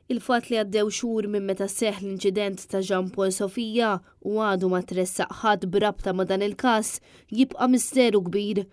Il-fatt li għaddew xhur minn meta seħħ l-inċident ta' Jean Paul Sofia u għadu ma tressaq ħadd b'rabta ma' dan il-każ jibqa' misteru kbir.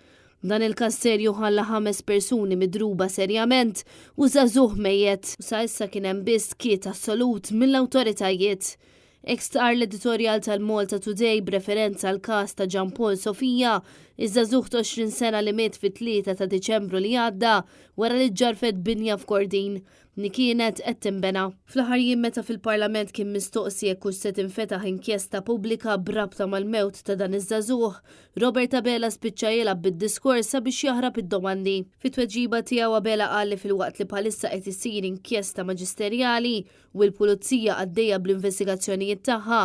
Dan il-każ serju ħalla ħames persuni midruba serjament u żagħżugħ mejjet u sa issa kien hemm biss skiet assolut mill-awtoritajiet. Hekk stqarr l-editorjal tal-Malta Today b'referenza għall-każ ta' Jean Paul Sofia, iż-żagħżugħ ta' 20 sena li miet fit-3 ta' Diċembru li għadda wara li ġġarfet binja f'Kordin li kienet qed tinbena. Fl-aħħar jiem meta fil-Parlament kien mistoqsi jekk hux se tinfetaħ inkjesta pubblika b'rabta mal-mewt ta' dan iż-żagħżugħ, Robert Abela spiċċa jilgħab bid-diskors sabiex jaħrab id-domandi. Fit-tweġiba tiegħu Abela qal li filwaqt li bħalissa qed issir inkjesta maġisterjali u l-Pulizija għaddejja bl-investigazzjonijiet tagħha,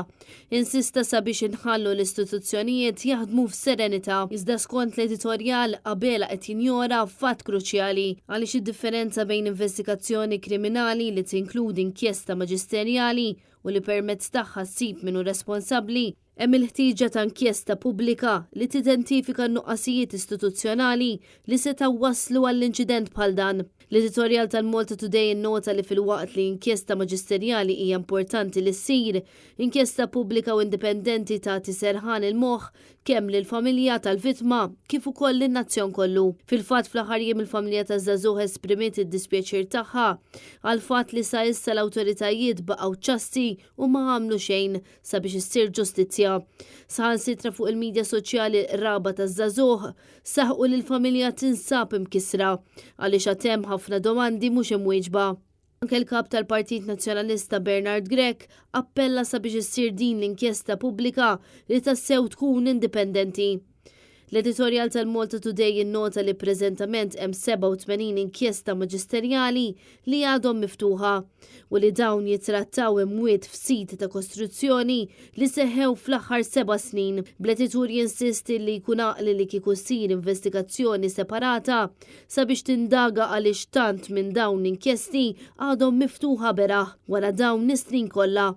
insista sabiex inħallu l-istituzzjonijiet jaħdmu f'serenità. Iżda skont l-editorjal, Abela qed jinjora fatt kruċjali, għaliex id-differenza bejn investigazzjoni kriminali li tinkludi inkjesta maġisterjali u li permezz tagħha ssib min hu responsabbli, Hemm il-ħtieġa ta' inkjesta pubblika li tidentifika n-nuqqasijiet istituzzjonali li setgħu wasslu għall-inċident bħal dan. L-editorjal tal-Malta Today innota li filwaqt li inkjesta maġisterjali hija importanti li ssir, inkjesta pubblika u indipendenti tagħti serħan il-moħħ kemm lill-familja tal-vittma kif ukoll lin-nazzjon kollu. Fil-fatt fl-aħħar jiem il-familja taż-żagħżugħ esprimiet id-dispjaċir tagħha għall-fatt li sa issa l-awtoritajiet baqgħu ċassi u ma għamlu xejn sabiex issir ġustizzja. Saħansitra fuq il-midja soċjali l-qraba taż-żagħżugħ saħqu li l-familja tinsab imkissra għaliex għad hemm ħafna domandi mhux imwieġba. Anke l-Kap tal-Partit Nazzjonalista Bernard Grech appella sabiex issir din l-inkjesta pubblika li tassew tkun indipendenti. L-editorjal tal-Malta Today innota li preżentament hemm 87 inkjesta maġisterjali li għadhom miftuħa u li dawn jittrattaw imwiet f'siti ta' kostruzzjoni li seħħew fl-aħħar seba' snin, bl-editur jinsisti li jkun għaqli li kieku ssir investigazzjoni separata sabiex tindaga għaliex tant minn dawn l-inkjesti għadhom miftuħa beraħ wara dawn is-snin kollha.